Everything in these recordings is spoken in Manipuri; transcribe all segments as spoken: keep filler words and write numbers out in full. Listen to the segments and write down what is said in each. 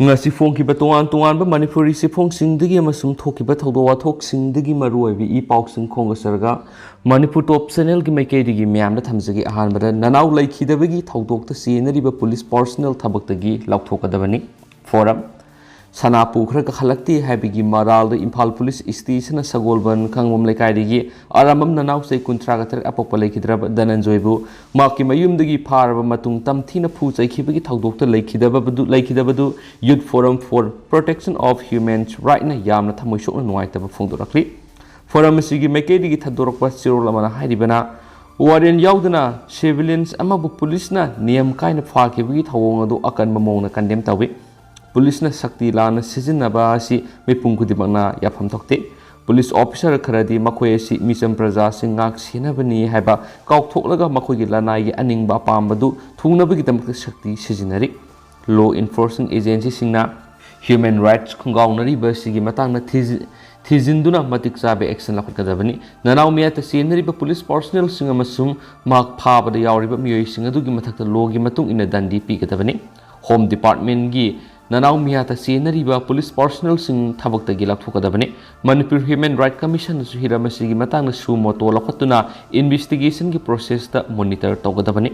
ꯉꯁꯤ ꯐꯣꯡꯈꯤꯕ ꯇꯣꯉꯥꯟ ꯇꯣꯉꯥꯟꯕ ꯃꯅꯤꯄꯨꯔꯤ ꯆꯦꯐꯣꯡꯁꯤꯡꯗꯒꯤ ꯑꯃꯁꯨꯡ ꯊꯣꯛꯈꯤꯕ ꯊꯧꯗꯣꯛ ꯋꯥꯊꯣꯛꯁꯤꯡꯗꯒꯤ ꯃꯔꯨꯑꯣꯏꯕ ꯏ ꯄꯥꯎꯁꯤꯡ ꯈꯣꯝꯒꯠꯆꯔꯒ ꯃꯅꯤꯄꯨꯔ ꯇꯣꯞ ꯆꯦꯅꯦꯜꯒꯤ ꯃꯥꯏꯀꯩꯗꯒꯤ ꯃꯌꯥꯝꯗ ꯊꯝꯖꯒꯦ꯫ ꯑꯍꯥꯟꯕꯗ, ꯅꯅꯥꯎ ꯂꯩꯈꯤꯗꯕꯒꯤ ꯊꯧꯗꯣꯛꯇ ꯆꯦꯟꯅꯔꯤꯕ ꯄꯨꯂꯤꯁ ꯄꯥꯔꯁꯣꯅꯦꯜ ꯊꯕꯛꯇꯒꯤ ꯂꯧꯊꯣꯛꯀꯗꯕꯅꯤ꯫ ꯐꯣꯔꯝ: ꯁꯅꯥ ꯄꯨꯈ꯭ꯔꯒ ꯍꯜꯂꯛꯇꯦ ꯍꯥꯏꯕꯒꯤ ꯃꯔꯥꯜꯗ ꯏꯝꯐꯥꯜ ꯄꯨꯂꯤꯁ ꯏꯁꯇꯦꯁꯟꯅ ꯁꯒꯣꯜꯕꯟ ꯈꯥꯡꯉꯕꯣꯛ ꯂꯩꯀꯥꯏꯗꯒꯤ ꯑꯔꯥꯝꯕꯝ ꯅꯅꯥꯎ ꯆꯍꯤ ꯀꯨꯟꯊ꯭ꯔꯥꯒ ꯇꯔꯦꯠ ꯑꯄꯣꯛꯄ ꯂꯩꯈꯤꯗ꯭ꯔꯕ ꯙꯅꯟꯖꯣꯏꯕꯨ ꯃꯍꯥꯛꯀꯤ ꯃꯌꯨꯝꯗꯒꯤ ꯐꯥꯔꯕ ꯃꯇꯨꯡ ꯇꯝꯊꯤꯅ ꯐꯨ ꯆꯩꯈꯤꯕꯒꯤ ꯊꯧꯗꯣꯛꯇ ꯂꯩꯈꯤꯗꯕꯗꯨ, ꯂꯩꯈꯤꯗꯕꯗꯨ Youth Forum for Protection of Human Rightꯅ ꯌꯥꯝꯅ ꯊꯃꯣꯏ ꯁꯣꯛꯅ ꯅꯨꯡꯉꯥꯏꯇꯕ ꯐꯣꯡꯗꯣꯔꯛꯂꯤ꯫ ꯐꯣꯔꯝ ꯑꯁꯤꯒꯤ ꯃꯥꯏꯀꯩꯗꯒꯤ ꯊꯥꯗꯣꯔꯛꯄ ꯆꯦꯔꯣꯜ ꯑꯃꯅ ꯍꯥꯏꯔꯤꯕꯅ, ꯋꯥꯔꯦꯟ ꯌꯥꯎꯗꯅ ꯁꯤꯚꯤꯂꯤꯌꯟꯁ ꯑꯃꯕꯨ ꯄꯨꯂꯤꯁꯅ ꯅꯤꯌꯝ ꯀꯥꯏꯅ ꯐꯥꯈꯤꯕꯒꯤ ꯊꯧꯑꯣꯡ ꯑꯗꯨ ꯑꯀꯟꯕ ꯃꯑꯣꯡꯗ ꯀꯟꯗꯦꯝ ꯇꯧꯏ꯫ ꯄꯨꯂꯤꯁꯅ ꯁꯛꯇꯤ ꯂꯥꯟꯅ ꯁꯤꯖꯤꯟꯅꯕ ꯑꯁꯤ ꯃꯤꯄꯨꯝ ꯈꯨꯗꯤꯡꯃꯛꯅ ꯌꯥꯐꯝ ꯊꯣꯛꯇꯦ꯫ ꯄꯨꯂꯤꯁ ꯑꯣꯐꯤꯁꯥꯔ ꯈꯔꯗꯤ ꯃꯈꯣꯏ ꯑꯁꯤ ꯃꯤꯆꯝ ꯄ꯭ꯔꯖꯥꯁꯤꯡ ꯉꯥꯛ ꯁꯦꯟꯅꯕꯅꯤ ꯍꯥꯏꯕ ꯀꯥꯎꯊꯣꯛꯂꯒ ꯃꯈꯣꯏꯒꯤ ꯂꯅꯥꯏꯒꯤ ꯑꯅꯤꯡꯕ ꯑꯄꯥꯝꯕꯗꯨ ꯊꯨꯡꯅꯕꯒꯤꯗꯃꯛꯇ ꯁꯛꯇꯤ ꯁꯤꯖꯤꯟꯅꯔꯤ꯫ Law enforcing agencyꯁꯤꯡꯅ human rights ꯈꯣꯡꯒꯥꯎꯅꯔꯤꯕ ꯑꯁꯤꯒꯤ ꯃꯇꯥꯡꯗ ꯊꯤꯖꯤ-, ꯊꯤꯖꯤꯟꯗꯨꯅ ꯃꯇꯤꯛ ꯆꯥꯕ action ꯂꯧꯈꯠꯀꯗꯕꯅꯤ꯫ ꯅꯅꯥꯎ ꯃꯤꯌꯥꯠꯇ ꯆꯦꯟꯅꯔꯤꯕ ꯄꯨꯂꯤꯁ ꯄꯥꯔꯁꯣꯅꯦꯜꯁꯤꯡ ꯑꯃꯁꯨꯡ ꯃꯍꯥꯛ ꯐꯥꯕꯗ ꯌꯥꯎꯔꯤꯕ ꯃꯤꯑꯣꯏꯁꯤꯡ ꯑꯗꯨꯒꯤ ꯃꯊꯛꯇ lawꯒꯤ ꯃꯇꯨꯡ ꯏꯟꯅ ꯗꯟꯗꯤ ꯄꯤꯒꯗꯕꯅꯤ꯫ Home Departmentꯀꯤ ꯅꯅꯥꯎ ꯃꯤꯌꯥꯠꯇ ꯆꯦꯟꯅꯔꯤꯕ ꯄꯨꯂꯤꯁ ꯄꯥꯔꯁꯣꯅꯦꯜꯁꯤꯡ ꯊꯕꯛꯇꯒꯤ ꯂꯧꯊꯣꯛꯀꯗꯕꯅꯤ꯫ ꯃꯅꯤꯄꯨꯔ Human Rights Commissionꯅꯁꯨ ꯍꯤꯔꯝ ꯑꯁꯤꯒꯤ ꯃꯇꯥꯡꯗ suo motu ꯂꯧꯈꯠꯇꯨꯅ investigationꯒꯤ processꯇ monitor ꯇꯧꯒꯗꯕꯅꯤ꯫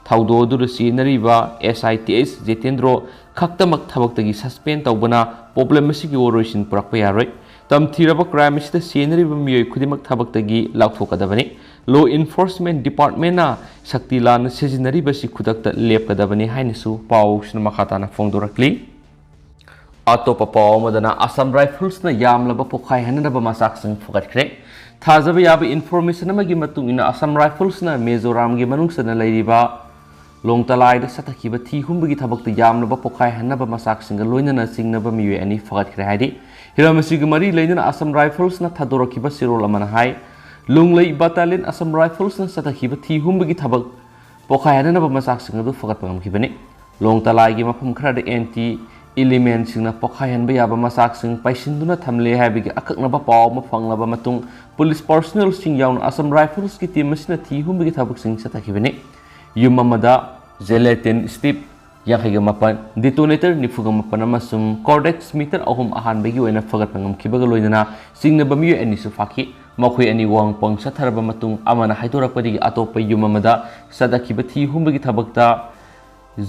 ꯊꯧꯗꯣꯛ ꯑꯗꯨꯗ ꯆꯦꯟꯅꯔꯤꯕ SITS ꯖꯤꯇꯦꯟꯗ꯭ꯔꯣ ꯈꯛꯇꯃꯛ ꯊꯕꯛꯇꯒꯤ suspend ꯇꯧꯕꯅ problem ꯑꯁꯤꯒꯤ ꯋꯥꯔꯣꯏꯁꯤꯟ ꯄꯨꯔꯛꯄ ꯌꯥꯔꯣꯏ꯫ ꯇꯝꯊꯤꯔꯕ crime ꯑꯁꯤꯗ ꯆꯦꯟꯅꯔꯤꯕ ꯃꯤꯑꯣꯏ ꯈꯨꯗꯤꯡꯃꯛ ꯊꯕꯛꯇꯒꯤ ꯂꯧꯊꯣꯛꯀꯗꯕꯅꯤ꯫ Law Enforcement Departmentꯅ ꯁꯛꯇꯤ ꯂꯥꯟꯅ ꯁꯤꯖꯤꯟꯅꯔꯤꯕꯁꯤ ꯈꯨꯗꯛꯇ ꯂꯦꯞꯀꯗꯕꯅꯤ ꯍꯥꯏꯅꯁꯨ ꯄꯥꯎꯁꯤꯅ ꯃꯈꯥ ꯇꯥꯅ ꯐꯣꯡꯗꯣꯔꯛꯂꯤ꯫ ꯑꯇꯣꯞꯄ ꯄꯥꯎ ꯑꯃꯗꯅ, ꯑꯁꯥꯝ ꯔꯥꯏꯐꯜꯁꯅ ꯌꯥꯝꯂꯕ ꯄꯣꯈꯥꯏꯍꯟꯅꯅꯕ ꯃꯆꯥꯛꯁꯤꯡ ꯐꯨꯒꯠꯈ꯭ꯔꯦ꯫ ꯊꯥꯖꯕ ꯌꯥꯕ information ꯑꯃꯒꯤ ꯃꯇꯨꯡ ꯏꯟꯅ, ꯑꯁꯥꯝ ꯔꯥꯏꯐꯜꯁꯅ ꯃꯤꯖꯣꯔꯥꯝꯒꯤ ꯃꯅꯨꯡ ꯆꯟꯅ ꯂꯩꯔꯤꯕ ꯂꯣꯡꯇꯂꯥꯏꯗ ꯆꯠꯊꯈꯤꯕ ꯊꯤ ꯍꯨꯝꯕꯒꯤ ꯊꯕꯛꯇ ꯌꯥꯝꯂꯕ ꯄꯣꯈꯥꯏꯍꯟꯅꯕ ꯃꯆꯥꯛꯁꯤꯡꯒ ꯂꯣꯏꯅꯅ ꯆꯤꯡꯅꯕ ꯃꯤꯑꯣꯏ ꯑꯅꯤ ꯐꯒꯠꯈ꯭ꯔꯦ ꯍꯥꯏꯔꯤ꯫ ꯍꯤꯔꯝ ꯑꯁꯤꯒ ꯃꯔꯤ ꯂꯩꯅꯅ ꯑꯁꯥꯝ ꯔꯥꯏꯐꯜꯁꯅ ꯊꯥꯗꯣꯔꯛꯈꯤꯕ ꯆꯦꯔꯣꯜ ꯑꯃꯅ ꯍꯥꯏ, ꯂꯨꯡꯂꯩ ꯕꯠꯇꯥꯂꯤꯌꯟ ꯑꯁꯥꯝ ꯔꯥꯏꯐꯜꯁꯅ ꯆꯠꯊꯈꯤꯕ ꯊꯤ ꯍꯨꯝꯕꯒꯤ ꯊꯕꯛ ꯄꯣꯈꯥꯏꯍꯟꯅꯅꯕ ꯃꯆꯥꯛꯁꯤꯡ ꯑꯗꯨ ꯐꯒꯠꯄ ꯉꯝꯈꯤꯕꯅꯤ꯫ ꯂꯣꯡꯇꯂꯥꯏꯒꯤ ꯃꯐꯝ ꯈꯔꯗ anti elementꯁꯤꯡꯅ ꯄꯣꯈꯥꯏꯍꯟꯕ ꯌꯥꯕ ꯃꯆꯥꯛꯁꯤꯡ ꯄꯩꯁꯤꯟꯗꯨꯅ ꯊꯝꯂꯦ ꯍꯥꯏꯕꯒꯤ ꯑꯀꯛꯅꯕ ꯄꯥꯎ ꯑꯃ ꯐꯪꯂꯕ ꯃꯇꯨꯡ, ꯄꯨꯂꯤꯁ personnelꯁꯤꯡ ꯌꯥꯎꯅ ꯑꯁꯥꯝ ꯔꯥꯏꯐꯜꯁꯀꯤ team ꯑꯁꯤꯅ ꯊꯤ ꯍꯨꯝꯕꯒꯤ ꯊꯕꯛꯁꯤꯡ ꯆꯠꯊꯈꯤꯕꯅꯤ꯫ ꯌꯨꯝ ꯑꯃꯗ gelatin stick, ꯌꯥꯡꯈꯩꯒ ꯃꯥꯄꯟ, detonator ꯅꯤꯐꯨꯒ ꯃꯥꯄꯟ ꯑꯃꯁꯨꯡ Cortex meter ꯑꯍꯨꯝ ꯑꯍꯥꯟꯕꯒꯤ ꯑꯣꯏꯅ ꯐꯒꯠꯄ ꯉꯝꯈꯤꯕꯒ ꯂꯣꯏꯅꯅ ꯆꯤꯡꯅꯕ ꯃꯤꯑꯣꯏ ꯑꯅꯤꯁꯨ ꯐꯥꯈꯤ꯫ ꯃꯈꯣꯏ ꯑꯅꯤ ꯋꯥꯍꯪ ꯄꯥꯎꯈꯨꯝ ꯆꯠꯊꯔꯕ ꯃꯇꯨꯡ ꯑꯃꯅ ꯍꯥꯏꯗꯣꯔꯛꯄꯗꯒꯤ ꯑꯇꯣꯞꯄ ꯌꯨꯝ ꯑꯃꯗ ꯆꯠꯊꯈꯤꯕ ꯊꯤ ꯍꯨꯝꯕꯒꯤ ꯊꯕꯛꯇ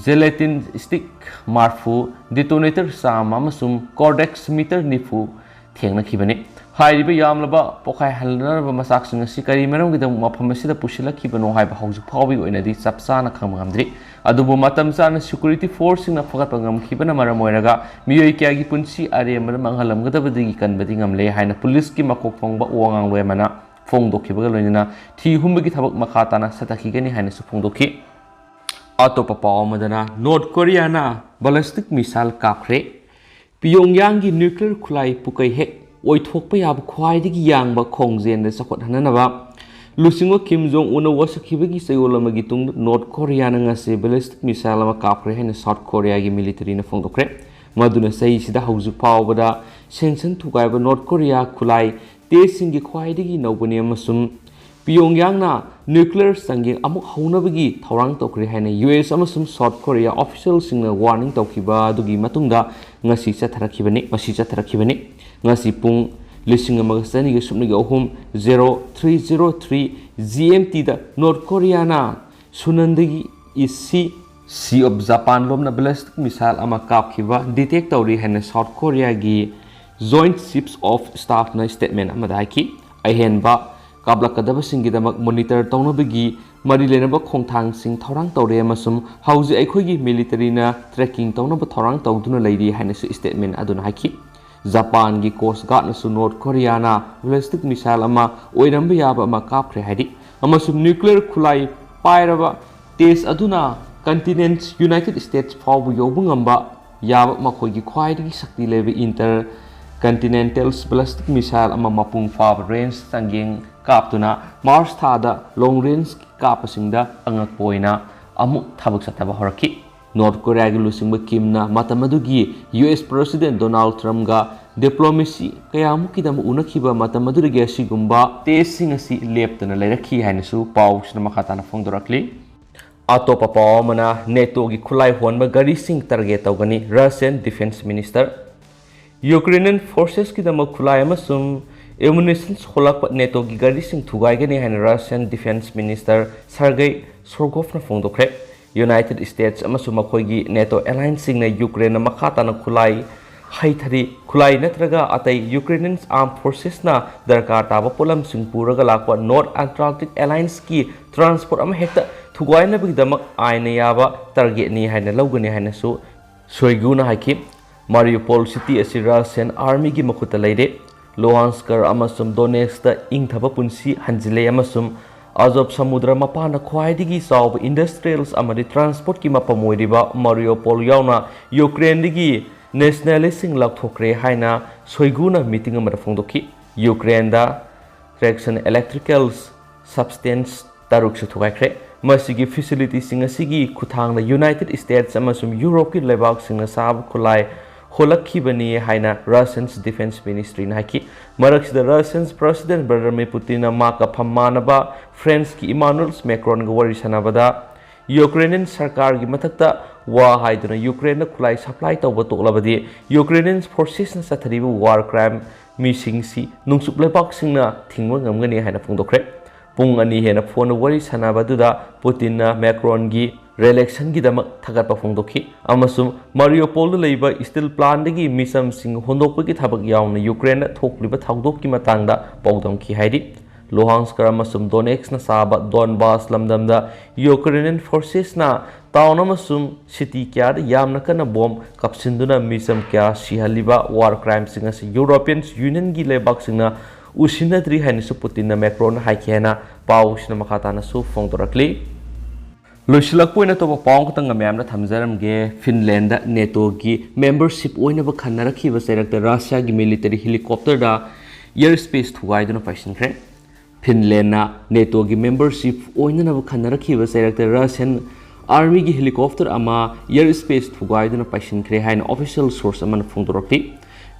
gelatin stick ꯃꯔꯤꯐꯨ, detonator ꯆꯥꯝꯃ ꯑꯃꯁꯨꯡ Cortex meter ꯅꯤꯐꯨ ꯊꯦꯡꯅꯈꯤꯕꯅꯤ꯫ ꯍꯥꯏꯔꯤꯕ ꯌꯥꯝꯂꯕ ꯄꯣꯈꯥꯏꯍꯟꯅꯔꯕ ꯃꯆꯥꯛꯁꯤꯡ ꯑꯁꯤ ꯀꯔꯤ ꯃꯔꯝꯒꯤꯗꯃꯛ ꯃꯐꯝ ꯑꯁꯤꯗ ꯄꯨꯁꯤꯜꯂꯛꯈꯤꯕꯅꯣ ꯍꯥꯏꯕ ꯍꯧꯖꯤꯛ ꯐꯥꯎꯕꯒꯤ ꯑꯣꯏꯅꯗꯤ ꯆꯞ ꯆꯥꯅ ꯈꯪꯕ ꯉꯝꯗ꯭ꯔꯤ꯫ ꯑꯗꯨꯕꯨ ꯃꯇꯝ ꯆꯥꯅ security forceꯁꯤꯡꯅ ꯐꯒꯠꯄ ꯉꯝꯈꯤꯕꯅ ꯃꯔꯝ ꯑꯣꯏꯔꯒ ꯃꯤꯑꯣꯏ ꯀꯌꯥꯒꯤ ꯄꯨꯟꯁꯤ ꯑꯔꯦꯝꯕꯗ ꯃꯥꯡꯍꯜꯂꯝꯒꯗꯕꯗꯒꯤ ꯀꯟꯕꯗꯤ ꯉꯝꯂꯦ ꯍꯥꯏꯅ ꯄꯨꯂꯤꯁꯀꯤ ꯃꯀꯣꯛ ꯊꯣꯡꯕ ꯋꯥ ꯉꯥꯡꯂꯣꯏ ꯑꯃꯅ ꯐꯣꯡꯗꯣꯛꯈꯤꯕꯒ ꯂꯣꯏꯅꯅ ꯊꯤ ꯍꯨꯝꯕꯒꯤ ꯊꯕꯛ ꯃꯈꯥ ꯇꯥꯅ ꯆꯠꯊꯈꯤꯒꯅꯤ ꯍꯥꯏꯅꯁꯨ ꯐꯣꯡꯗꯣꯛꯈꯤ꯫ ꯑꯇꯣꯞꯄ ꯄꯥꯎ ꯑꯃꯗꯅ, ꯅꯣꯔꯠ ꯀꯣꯔꯤꯌꯥꯅ ballistic missile ꯀꯥꯞꯈ꯭ꯔꯦ꯫ ꯄꯤꯌꯣꯡꯌꯥꯡꯒꯤ nuclear ꯈꯨꯠꯂꯥꯏ ꯄꯨꯀꯩ ꯍꯦꯛ ꯑꯣꯏꯊꯣꯛꯄ ꯌꯥꯕ ꯈ꯭ꯋꯥꯏꯗꯒꯤ ꯌꯥꯡꯕ ꯈꯣꯡꯖꯦꯜꯗ ꯆꯥꯎꯈꯠꯍꯟꯅꯅꯕ ꯂꯨꯆꯤꯡꯕ ꯀꯤꯝ ꯖꯣꯡ ꯎꯟꯅ ꯋꯥꯁꯛꯈꯤꯕꯒꯤ ꯆꯌꯣꯜ ꯑꯃꯒꯤ ꯇꯨꯡꯗ ꯅꯣꯔꯠ ꯀꯣꯔꯤꯌꯥꯅ ꯉꯁꯤ ballistic missile ꯑꯃ ꯀꯥꯞꯈ꯭ꯔꯦ ꯍꯥꯏꯅ ꯁꯥꯎꯠ ꯀꯣꯔꯤꯌꯥꯒꯤ ꯃꯤꯂꯤꯇꯔꯤꯅ ꯐꯣꯡꯗꯣꯛꯈ꯭ꯔꯦ꯫ ꯃꯗꯨꯅ ꯆꯍꯤꯁꯤꯗ ꯍꯧꯖꯤꯛ ꯐꯥꯎꯕꯗ ꯁꯦꯟꯁꯟ ꯊꯨꯒꯥꯏꯕ ꯅꯣꯔꯠ ꯀꯣꯔꯤꯌꯥ ꯈꯨꯠꯂꯥꯏ ꯇꯦꯁꯁꯤꯡꯒꯤ ꯈ꯭ꯋꯥꯏꯗꯒꯤ ꯅꯧꯕꯅꯤ ꯑꯃꯁꯨꯡ ꯄꯤꯌꯣꯡꯌꯥꯡꯅ nuclear ꯆꯥꯡꯌꯦꯡ ꯑꯃꯨꯛ ꯍꯧꯅꯕꯒꯤ ꯊꯧꯔꯥꯡ ꯇꯧꯈ꯭ꯔꯦ ꯍꯥꯏꯅ ꯌꯨ ꯑꯦꯁ ꯑꯃꯁꯨꯡ ꯁꯥꯎꯠ ꯀꯣꯔꯤꯌꯥ officialꯁꯤꯡꯅ warning ꯇꯧꯈꯤꯕ ꯑꯗꯨꯒꯤ ꯃꯇꯨꯡꯗ ꯉꯁꯤ ꯆꯠꯊꯔꯛꯈꯤꯕꯅꯤ, ꯃꯁꯤ ꯆꯠꯊꯔꯛꯈꯤꯕꯅꯤ꯫ ꯉꯁꯤ ꯄꯨꯡ ꯂꯤꯁꯤꯡ ꯑꯃꯒ ꯆꯅꯤꯒ ꯁꯨꯞꯅꯒ ꯑꯍꯨꯝ, zero three zero three G M Tꯗ ꯅꯣꯔꯠ ꯀꯣꯔꯤꯌꯥꯅ ꯁꯨꯅꯟꯗꯒꯤ East Sea, Sea of Japan ꯂꯣꯝꯅ ballistic missile ꯑꯃ ꯀꯥꯞꯈꯤꯕ detect ꯇꯧꯔꯤ ꯍꯥꯏꯅ ꯁꯥꯎꯠ ꯀꯣꯔꯤꯌꯥꯒꯤ Joint Chiefs of Staffꯅ statement ꯑꯃꯗ ꯍꯥꯏꯈꯤ꯫ ꯑꯍꯦꯟꯕ ꯀꯥꯞꯂꯛꯀꯗꯕꯁꯤꯡꯒꯤꯗꯃꯛ monitor ꯇꯧꯅꯕꯒꯤ ꯃꯔꯤ ꯂꯩꯅꯕ ꯈꯣꯡꯊꯥꯡꯁꯤꯡ ꯊꯧꯔꯥꯡ ꯇꯧꯔꯦ ꯑꯃꯁꯨꯡ ꯍꯧꯖꯤꯛ ꯑꯩꯈꯣꯏꯒꯤ ꯃꯤꯂꯤꯇꯔꯤꯅ tracking ꯇꯧꯅꯕ ꯊꯧꯔꯥꯡ ꯇꯧꯗꯨꯅ ꯂꯩꯔꯤ ꯍꯥꯏꯅꯁꯨ statement ꯑꯗꯨꯅ ꯍꯥꯏꯈꯤ꯫ ꯖꯄꯥꯟꯒꯤ Coast Guardꯅꯁꯨ ꯅꯣꯔꯠ ꯀꯣꯔꯤꯌꯥꯅ ballistic missile ꯑꯃ ꯑꯣꯏꯔꯝꯕ ꯌꯥꯕ ꯑꯃ ꯀꯥꯞꯈ꯭ꯔꯦ ꯍꯥꯏꯔꯤ ꯑꯃꯁꯨꯡ nuclear ꯈꯨꯠꯂꯥꯏ ꯄꯥꯏꯔꯕ ꯇꯦꯁ ꯑꯗꯨꯅ continent United States ꯐꯥꯎꯕ ꯌꯧꯕ ꯉꯝꯕ ꯌꯥꯕ ꯃꯈꯣꯏꯒꯤ ꯈ꯭ꯋꯥꯏꯗꯒꯤ ꯁꯛꯇꯤ ꯂꯩꯕ intercontinental ballistic missile ꯑꯃ ꯃꯄꯨꯡ ꯐꯥꯕ range ꯆꯥꯡꯌꯦꯡ ꯀꯥꯞꯇꯨꯅ ꯃꯥꯔꯆ ꯊꯥꯗ long range ꯀꯥꯞꯄꯁꯤꯡꯗ ꯑꯉꯛꯄ ꯑꯣꯏꯅ ꯑꯃꯨꯛ ꯊꯕꯛ ꯆꯠꯊꯕ ꯍꯧꯔꯛꯈꯤ꯫ ꯅꯣꯔꯠ ꯀꯣꯔꯤꯌꯥꯒꯤ ꯂꯨꯆꯤꯡꯕ ꯀꯤꯝꯅ ꯃꯇꯝ ꯑꯗꯨꯒꯤ ꯌꯨ ꯑꯦꯁ President Donald Trumpꯒ diplomacy ꯀꯌꯥꯃꯨꯛꯀꯤꯗꯃꯛ ꯎꯅꯈꯤꯕ ꯃꯇꯝ ꯑꯗꯨꯗꯒꯤ ꯑꯁꯤꯒꯨꯝꯕ ꯇꯦꯁꯁꯤꯡ ꯑꯁꯤ ꯂꯦꯞꯇꯅ ꯂꯩꯔꯛꯈꯤ ꯍꯥꯏꯅꯁꯨ ꯄꯥꯎꯁꯤꯅ ꯃꯈꯥ ꯇꯥꯅ ꯐꯣꯡꯗꯣꯔꯛꯂꯤ꯫ ꯑꯇꯣꯞꯄ ꯄꯥꯎ ꯑꯃꯅ, NATOꯒꯤ ꯈꯨꯠꯂꯥꯏ ꯍꯣꯟꯕ ꯒꯥꯔꯤꯁꯤꯡ target ꯇꯧꯒꯅꯤ, Russian Defense Minister꯫ Ukrainian forcesꯀꯤꯗꯃꯛ ꯈꯨꯠꯂꯥꯏ ꯑꯃꯁꯨꯡ ammunitions ꯍꯣꯜꯂꯛꯄ NATOꯒꯤ ꯒꯥꯔꯤꯁꯤꯡ ꯊꯨꯒꯥꯏꯒꯅꯤ ꯍꯥꯏꯅ Russian Defense Minister Sergei Shogrovꯅ ꯐꯣꯡꯗꯣꯛꯈ꯭ꯔꯦ꯫ United States ꯑꯃꯁꯨꯡ ꯃꯈꯣꯏꯒꯤ NATO allianceꯁꯤꯡꯅ Ukraineꯅ ꯃꯈꯥ ꯇꯥꯅ ꯈꯨꯠꯂꯥꯏ ꯍꯩꯊꯔꯤ, ꯈꯨꯠꯂꯥꯏ ꯅꯠꯇ꯭ꯔꯒ ꯑꯇꯩ Ukrainian armed forcesꯅ ꯗꯔꯀꯥꯔ ꯇꯥꯕ ꯄꯣꯠꯂꯝꯁꯤꯡ ꯄꯨꯔꯒ ꯂꯥꯛꯄ North Atlantic Allianceꯀꯤ transport ꯑꯃ ꯍꯦꯛꯇ ꯊꯨꯒꯥꯏꯅꯕꯒꯤꯗꯃꯛ ꯑꯥꯏꯟꯅ ꯌꯥꯕ targetꯅꯤ ꯍꯥꯏꯅ ꯂꯧꯒꯅꯤ ꯍꯥꯏꯅꯁꯨ ꯁꯣꯏꯒꯨꯅ ꯍꯥꯏꯈꯤ꯫ Mariupol city ꯑꯁꯤ Russian armyꯒꯤ ꯃꯈꯨꯠꯇ ꯂꯩꯔꯦ꯫ Luhansk ꯑꯃꯁꯨꯡ Donetskꯇ ꯏꯪꯊꯕ ꯄꯨꯟꯁꯤ ꯍꯟꯖꯤꯜꯂꯦ ꯑꯃꯁꯨꯡ Azov ꯁꯃꯨꯗ꯭ꯔ ꯃꯄꯥꯟꯗ ꯈ꯭ꯋꯥꯏꯗꯒꯤ ꯆꯥꯎꯕ industrials ꯑꯃꯗꯤ transportꯀꯤ ꯃꯐꯝ ꯑꯣꯏꯔꯤꯕ Mariupol ꯌꯥꯎꯅ Ukraineꯗꯒꯤ nationalistꯁꯤꯡ ꯂꯧꯊꯣꯛꯈ꯭ꯔꯦ ꯍꯥꯏꯅ ꯁꯣꯏꯒꯨꯅ meeting ꯑꯃꯗ ꯐꯣꯡꯗꯣꯛꯈꯤ꯫ Ukraineꯗ traction electrical substance ꯇꯔꯨꯛꯁꯨ ꯊꯨꯒꯥꯏꯈ꯭ꯔꯦ꯫ ꯃꯁꯤꯒꯤ facilityꯁꯤꯡ ꯑꯁꯤꯒꯤ ꯈꯨꯠꯊꯥꯡꯗ United States ꯑꯃꯁꯨꯡ Europeꯀꯤ ꯂꯩꯕꯥꯛꯁꯤꯡꯅ ꯁꯥꯕ ꯈꯨꯠꯂꯥꯏ ꯍꯣꯜꯂꯛꯈꯤꯕꯅꯤ ꯍꯥꯏꯅ Russian Defense Ministryꯅ ꯍꯥꯏꯈꯤ꯫ ꯃꯔꯛꯁꯤꯗ Russian President Vladimir Putinꯅ ꯃꯍꯥꯛꯀ ꯐꯝ ꯃꯥꯟꯅꯕ Franceꯀꯤ Emmanuel Macronꯒ ꯋꯥꯔꯤ ꯁꯥꯟꯅꯕꯗ Ukrainian ꯁꯔꯀꯥꯔꯒꯤ ꯃꯊꯛꯇ ꯋꯥ ꯍꯥꯏꯗꯨꯅ Ukraineꯗ ꯈꯨꯠꯂꯥꯏ supply ꯇꯧꯕ ꯇꯣꯛꯂꯕꯗꯤ Ukrainian forcesꯅ ꯆꯠꯊꯔꯤꯕ war crime ꯃꯤꯁꯤꯡꯁꯤ ꯅꯣꯡꯆꯨꯞ ꯂꯩꯕꯥꯛꯁꯤꯡꯅ ꯊꯤꯡꯕ ꯉꯝꯒꯅꯤ ꯍꯥꯏꯅ ꯐꯣꯡꯗꯣꯛꯈ꯭ꯔꯦ꯫ ꯄꯨꯡ ꯑꯅꯤ ꯍꯦꯟꯅ phoneꯗ ꯋꯥꯔꯤ ꯁꯥꯟꯅꯕ ꯑꯗꯨꯗ Putinꯅ Macronꯒꯤ reelectionꯒꯤꯗꯃꯛ ꯊꯥꯒꯠꯄ ꯐꯣꯡꯗꯣꯛꯈꯤ ꯑꯃꯁꯨꯡ Mariupolꯗ ꯂꯩꯕ steel plantꯗꯒꯤ ꯃꯤꯆꯝꯁꯤꯡ ꯍꯣꯟꯗꯣꯛꯄꯒꯤ ꯊꯕꯛ ꯌꯥꯎꯅ Ukraineꯗ ꯊꯣꯛꯂꯤꯕ ꯊꯧꯗꯣꯛꯀꯤ ꯃꯇꯥꯡꯗ ꯄꯥꯎꯗꯝꯈꯤ ꯍꯥꯏꯔꯤ꯫ Luhansk ꯑꯃꯁꯨꯡ Donetskꯅ ꯁꯥꯕ Donbas ꯂꯝꯗꯝꯗ Ukrainian forcesꯅ town ꯑꯃꯁꯨꯡ city ꯀꯌꯥꯗ ꯌꯥꯝꯅ ꯀꯟꯅ bomb ꯀꯥꯞꯁꯤꯟꯗꯨꯅ ꯃꯤꯆꯝ ꯀꯌꯥ ꯁꯤꯍꯜꯂꯤꯕ war crimeꯁꯤꯡ ꯑꯁꯤ European Unionꯒꯤ ꯂꯩꯕꯥꯛꯁꯤꯡꯅ ꯎꯁꯤꯟꯅꯗ꯭ꯔꯤ ꯍꯥꯏꯅꯁꯨ Putinꯅ Macronꯗ ꯍꯥꯏꯈꯤ ꯍꯥꯏꯅ ꯄꯥꯎꯁꯤꯅ ꯃꯈꯥ ꯇꯥꯅꯁꯨ ꯐꯣꯡꯗꯣꯔꯛꯂꯤ꯫ ꯂꯣꯏꯁꯤꯜꯂꯛꯄ ꯑꯣꯏꯅ ꯑꯇꯣꯞꯄ ꯄꯥꯎ ꯑꯃꯈꯛꯇꯪꯒ ꯃꯌꯥꯝꯗ ꯊꯝꯖꯔꯝꯒꯦ꯫ Finlandꯗ NATOꯒꯤ membership ꯑꯣꯏꯅꯕ ꯈꯟꯅꯔꯛꯈꯤꯕ ꯆꯩꯔꯛꯇ Russiaꯒꯤ military helicopterꯗ air space ꯊꯨꯒꯥꯏꯗꯨꯅ ꯄꯥꯏꯁꯤꯟꯈ꯭ꯔꯦ꯫ Finlandꯅ NATOꯒꯤ membership ꯑꯣꯏꯅꯅꯕ ꯈꯟꯅꯔꯛꯈꯤꯕ ꯆꯩꯔꯛꯇ Russian armyꯒꯤ helicopter ꯑꯃ air space ꯊꯨꯒꯥꯏꯗꯨꯅ ꯄꯥꯏꯁꯤꯟꯈ꯭ꯔꯦ ꯍꯥꯏꯅ official source ꯑꯃꯅ ꯐꯣꯡꯗꯣꯔꯛꯈꯤ꯫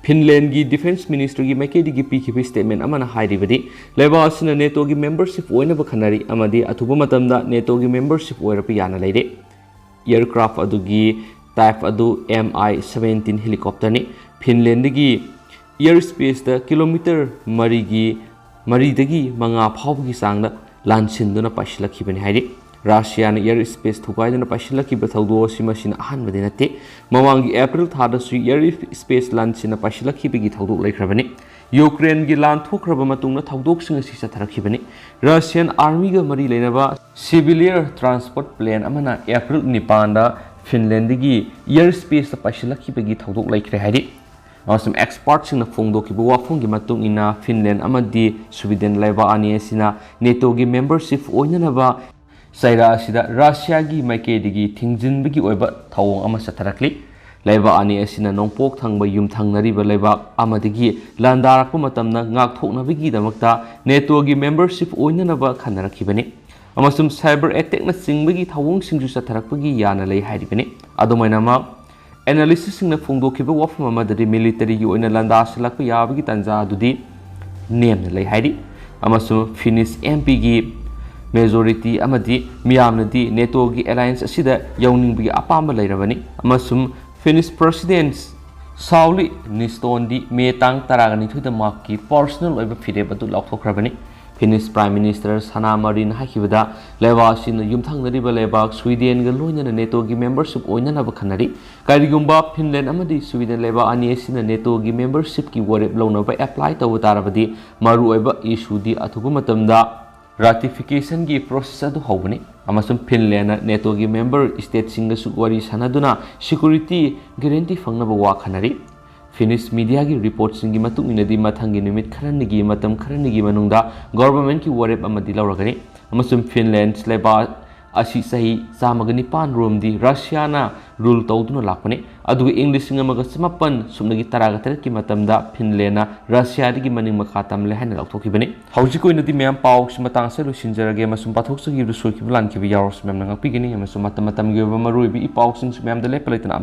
ꯐꯤꯟꯂꯦꯟꯒꯤ ꯗꯤꯐꯦꯟꯁ ꯃꯤꯅꯤꯁꯇꯔꯒꯤ ꯃꯥꯏꯀꯩꯗꯒꯤ ꯄꯤꯈꯤꯕ ꯁ꯭ꯇꯦꯠꯃꯦꯟ ꯑꯃꯅ ꯍꯥꯏꯔꯤꯕꯗꯤ, ꯂꯩꯕꯥꯛ ꯑꯁꯤꯅ ꯅꯦꯇꯣꯒꯤ ꯃꯦꯝꯕꯔꯁꯤꯞ ꯑꯣꯏꯅꯕ ꯈꯟꯅꯔꯤ ꯑꯃꯗꯤ ꯑꯊꯨꯕ ꯃꯇꯝꯗ ꯅꯦꯇꯣꯒꯤ ꯃꯦꯝꯕꯔꯁꯤꯞ ꯑꯣꯏꯔꯛꯄ ꯌꯥꯅ ꯂꯩꯔꯦ꯫ ꯑꯦꯌꯔꯀ꯭ꯔꯥꯐ ꯑꯗꯨꯒꯤ ꯇꯥꯏꯞ ꯑꯗꯨ ꯑꯦꯝ ꯑꯥꯏ ꯁꯕꯦꯟꯇꯤꯟ ꯍꯦꯂꯤꯀꯣꯞꯇꯔꯅꯤ꯫ ꯐꯤꯟꯂꯦꯟꯗꯒꯤ ꯑꯦꯌꯔ ꯁ꯭ꯄꯦꯁꯇ ꯀꯤꯂꯣꯃꯤꯇꯔ ꯃꯔꯤꯒꯤ, ꯃꯔꯤꯗꯒꯤ ꯃꯉꯥ ꯐꯥꯎꯕꯒꯤ ꯆꯥꯡꯗ ꯂꯥꯟꯁꯤꯟꯗꯨꯅ ꯄꯥꯏꯁꯤꯜꯂꯛꯈꯤꯕꯅꯤ ꯍꯥꯏꯔꯤ꯫ ꯔꯥꯁꯤꯌꯥꯅ ꯑꯦꯌꯔ ꯁ꯭ꯄꯦꯁ ꯊꯨꯒꯥꯏꯗꯨꯅ ꯄꯥꯏꯁꯤꯜꯂꯛꯈꯤꯕ ꯊꯧꯗꯣꯛ ꯑꯁꯤ ꯃꯁꯤꯅ ꯑꯍꯥꯟꯕꯗꯤ ꯅꯠꯇꯦ꯫ ꯃꯃꯥꯡꯒꯤ ꯑꯦꯄ꯭ꯔꯤꯜ ꯊꯥꯗꯁꯨ ꯑꯦꯌꯔ ꯁ꯭ꯄꯦꯁ ꯂꯥꯟꯁꯤꯟꯅ ꯄꯥꯏꯁꯤꯜꯂꯛꯈꯤꯕꯒꯤ ꯊꯧꯗꯣꯛ ꯂꯩꯈ꯭ꯔꯕꯅꯤ꯫ ꯌꯨꯀ꯭ꯔꯦꯟꯒꯤ ꯂꯥꯟ ꯊꯣꯛꯈ꯭ꯔꯕ ꯃꯇꯨꯡꯗ ꯊꯧꯗꯣꯛꯁꯤꯡ ꯑꯁꯤ ꯆꯠꯊꯔꯛꯈꯤꯕꯅꯤ꯫ ꯔꯥꯁꯤꯌꯥꯟ ꯑꯥꯔꯃꯤꯒ ꯃꯔꯤ ꯂꯩꯅꯕ ꯁꯤꯚꯤꯂꯤꯌꯔ ꯇ꯭ꯔꯥꯟꯁꯄꯣꯔꯠ ꯄ꯭ꯂꯦꯟ ꯑꯃꯅ ꯑꯦꯄ꯭ꯔꯤꯜ ꯅꯤꯄꯥꯟꯗ ꯐꯤꯟꯂꯦꯟꯗꯒꯤ ꯑꯦꯌꯔ ꯁ꯭ꯄꯦꯁꯇ ꯄꯥꯏꯁꯤꯜꯂꯛꯈꯤꯕꯒꯤ ꯊꯧꯗꯣꯛ ꯂꯩꯈ꯭ꯔꯦ ꯍꯥꯏꯔꯤ꯫ ꯑꯃꯁꯨꯡ ꯑꯦꯛꯁꯄꯥꯔꯠꯁꯤꯡꯅ ꯐꯣꯡꯗꯣꯛꯈꯤꯕ ꯋꯥꯐꯝꯒꯤ ꯃꯇꯨꯡ ꯏꯟꯅ, ꯐꯤꯟꯂꯦꯟ ꯑꯃꯗꯤ ꯁ꯭ꯋꯤꯗꯦꯟ ꯂꯩꯕꯥꯛ ꯑꯅꯤ ꯑꯁꯤꯅ ꯅꯦꯇꯣꯒꯤ ꯃꯦꯝꯕꯔꯁꯤꯞ ꯑꯣꯏꯅꯅꯕ ꯆꯩꯔꯥ ꯑꯁꯤꯗ ꯔꯥꯁꯤꯌꯥꯒꯤ ꯃꯥꯏꯀꯩꯗꯒꯤ ꯊꯤꯡꯖꯤꯟꯕꯒꯤ ꯑꯣꯏꯕ ꯊꯧꯑꯣꯡ ꯑꯃ ꯆꯠꯊꯔꯛꯂꯤ꯫ ꯂꯩꯕꯥꯛ ꯑꯅꯤ ꯑꯁꯤꯅ ꯅꯣꯡꯄꯣꯛ ꯊꯪꯕ ꯌꯨꯝꯊꯪꯅꯔꯤꯕ ꯂꯩꯕꯥꯛ ꯑꯃꯗꯒꯤ ꯂꯥꯟꯗꯥꯔꯛꯄ ꯃꯇꯝꯗ ꯉꯥꯛꯊꯣꯛꯅꯕꯒꯤꯗꯃꯛꯇ ꯅꯦꯇꯣꯒꯤ ꯃꯦꯝꯕꯔꯁꯤꯞ ꯑꯣꯏꯅꯅꯕ ꯈꯟꯅꯔꯛꯈꯤꯕꯅꯤ꯫ ꯑꯃꯁꯨꯡ ꯁꯥꯏꯕꯔ ꯑꯦꯇꯦꯛꯅꯆꯤꯡꯕꯒꯤ ꯊꯧꯑꯣꯡꯁꯤꯡꯁꯨ ꯆꯠꯊꯔꯛꯄꯒꯤ ꯌꯥꯅ ꯂꯩ ꯍꯥꯏꯔꯤꯕꯅꯤ꯫ ꯑꯗꯨꯃꯥꯏꯅꯃꯛ, ꯑꯦꯅꯥꯂꯤꯁꯁꯤꯡꯅ ꯐꯣꯡꯗꯣꯛꯈꯤꯕ ꯋꯥꯐꯝ ꯑꯃꯗꯗꯤ, ꯃꯤꯂꯤꯇꯔꯤꯒꯤ ꯑꯣꯏꯅ ꯂꯥꯟꯗꯥꯁꯤꯜꯂꯛꯄ ꯌꯥꯕꯒꯤ ꯇꯥꯟꯖꯥ ꯑꯗꯨꯗꯤ ꯅꯦꯝꯅ ꯂꯩ ꯍꯥꯏꯔꯤ꯫ ꯑꯃꯁꯨꯡ ꯐꯤꯅꯤꯁ ꯑꯦꯝ ꯄꯤꯒꯤ ꯃꯦꯖꯣꯔꯤꯇꯤ ꯑꯃꯗꯤ ꯃꯤꯌꯥꯝꯅꯗꯤ ꯅꯦꯇꯣꯒꯤ ꯑꯦꯂꯥꯏꯟꯁ ꯑꯁꯤꯗ ꯌꯥꯎꯅꯤꯡꯕꯒꯤ ꯑꯄꯥꯝꯕ ꯂꯩꯔꯕꯅꯤ꯫ ꯑꯃꯁꯨꯡ ꯐꯤꯅꯤꯁ ꯄ꯭ꯔꯁꯤꯗꯦꯟꯠ ꯁꯥꯎꯂꯤ ꯅꯤꯁꯇꯣꯟꯗꯤ ꯃꯦ ꯇꯥꯡ ꯇꯔꯥꯅꯤꯊꯣꯏꯗ ꯃꯍꯥꯛꯀꯤ ꯄꯔꯁꯣꯅꯦꯜ ꯑꯣꯏꯕ ꯐꯤꯔꯦꯞ ꯑꯗꯨ ꯂꯥꯎꯊꯣꯛꯈ꯭ꯕꯅꯤ꯫ ꯐꯤꯅꯤꯁ ꯄ꯭ꯔꯥꯏꯝ ꯃꯤꯅꯤꯁꯇꯔ ꯁꯅꯥ ꯃꯔꯤꯟ ꯍꯥꯏꯈꯤꯕꯗ, ꯂꯩꯕꯥꯛ ꯑꯁꯤꯅ ꯌꯨꯝꯊꯪꯅꯔꯤꯕ ꯂꯩꯕꯥꯛ ꯁ꯭ꯋꯤꯗꯦꯟꯒ ꯂꯣꯏꯅꯅ ꯅꯦꯇꯣꯒꯤ ꯃꯦꯝꯕꯔꯁꯤꯞ ꯑꯣꯏꯅꯅꯕ ꯈꯟꯅꯔꯤ꯫ ꯀꯔꯤꯒꯨꯝꯕ ꯐꯤꯟꯂꯦꯟ ꯑꯃꯗꯤ ꯁ꯭ꯋꯤꯗꯦꯟ ꯂꯩꯕꯥꯛ ꯑꯅꯤ ꯑꯁꯤꯅ ꯅꯦꯇꯣꯒꯤ ꯃꯦꯝꯕꯔꯁꯤꯞꯀꯤ ꯋꯥꯔꯦꯞ ꯂꯧꯅꯕ ꯑꯦꯄ꯭ꯂꯥꯏ ꯇꯧꯕ ꯇꯥꯔꯕꯗꯤ, ꯃꯔꯨꯑꯣꯏꯕ ꯏꯁꯨꯗꯤ ꯑꯊꯨꯕ ꯃꯇꯝꯗ ꯔꯥꯇꯤꯐꯤꯀꯦꯁꯟꯒꯤ ꯄ꯭ꯔꯣꯁꯦꯁ ꯑꯗꯨ ꯍꯧꯕꯅꯤ꯫ ꯑꯃꯁꯨꯡ ꯐꯤꯟꯂꯦꯟꯅ ꯅꯦꯇꯣꯒꯤ ꯃꯦꯝꯕꯔ ꯁ꯭ꯇꯦꯠꯁꯤꯡꯒꯁꯨ ꯋꯥꯔꯤ ꯁꯥꯅꯗꯨꯅ ꯁꯦꯀ꯭ꯌꯨꯔꯤꯇꯤ ꯒꯦꯔꯦꯟꯇꯤ ꯐꯪꯅꯕ ꯋꯥ ꯈꯟꯅꯔꯤ꯫ ꯐꯤꯅꯤꯁ ꯃꯤꯗꯤꯌꯥꯒꯤ ꯔꯤꯄꯣꯔꯠꯁꯤꯡꯒꯤ ꯃꯇꯨꯡ ꯏꯟꯅꯗꯤ, ꯃꯊꯪꯒꯤ ꯅꯨꯃꯤꯠ ꯈꯔꯅꯤꯒꯤ ꯃꯇꯝ ꯈꯔꯅꯤꯒꯤ ꯃꯅꯨꯡꯗ ꯒꯣꯚꯔꯟꯃꯦꯟꯠꯀꯤ ꯋꯥꯔꯦꯞ ꯑꯃꯗꯤ ꯂꯧꯔꯒꯅꯤ꯫ ꯑꯃꯁꯨꯡ ꯐꯤꯟꯂꯦꯟ ꯂꯩꯕꯥꯛ ꯑꯁꯤ ꯆꯍꯤ ꯆꯥꯝꯃꯒ ꯅꯤꯄꯥꯟ ꯔꯣꯝꯗꯤ ꯔꯁꯤꯌꯥꯅ ꯔꯨꯜ ꯇꯧꯗꯨꯅ ꯂꯥꯛꯄꯅꯤ꯫ ꯑꯗꯨꯒ ꯏꯪ ꯂꯤꯁꯤꯡ ꯑꯃꯒ ꯆꯃꯥꯄꯟ ꯁꯨꯞꯅꯒꯤ ꯇꯔꯥꯒ ꯇꯔꯦꯠꯀꯤ ꯃꯇꯝꯗ ꯐꯤꯟꯂꯦꯟꯅ ꯔꯁꯤꯌꯥꯗꯒꯤ ꯃꯅꯤꯡ ꯃꯈꯥ ꯇꯝꯂꯦ ꯍꯥꯏꯅ ꯂꯥꯎꯊꯣꯛꯈꯤꯕꯅꯤ꯫ ꯍꯧꯖꯤꯛꯀꯤ ꯑꯣꯏꯅꯗꯤ ꯃꯌꯥꯝ, ꯄꯥꯎꯁꯤ ꯃꯇꯥꯡ ꯑꯁꯤꯗ ꯂꯣꯏꯁꯤꯟꯖꯔꯒꯦ, ꯑꯃꯁꯨꯡ ꯄꯥꯊꯣꯛꯆꯈꯤꯕꯗ ꯁꯣꯏꯈꯤꯕ ꯂꯥꯟꯈꯤꯕ ꯌꯥꯎꯔꯁꯨ ꯃꯌꯥꯝꯅ ꯉꯥꯛꯄꯤꯒꯅꯤ꯫ ꯑꯃꯁꯨꯡ ꯃꯇꯝ ꯃꯇꯝꯒꯤ ꯑꯣꯏꯕ ꯃꯔꯨꯑꯣꯏꯕ ꯏ ꯄꯥꯎꯁꯤꯡꯁꯨ ꯃꯌꯥꯝꯗ ꯂꯦꯞꯄ ꯂꯩꯇꯅ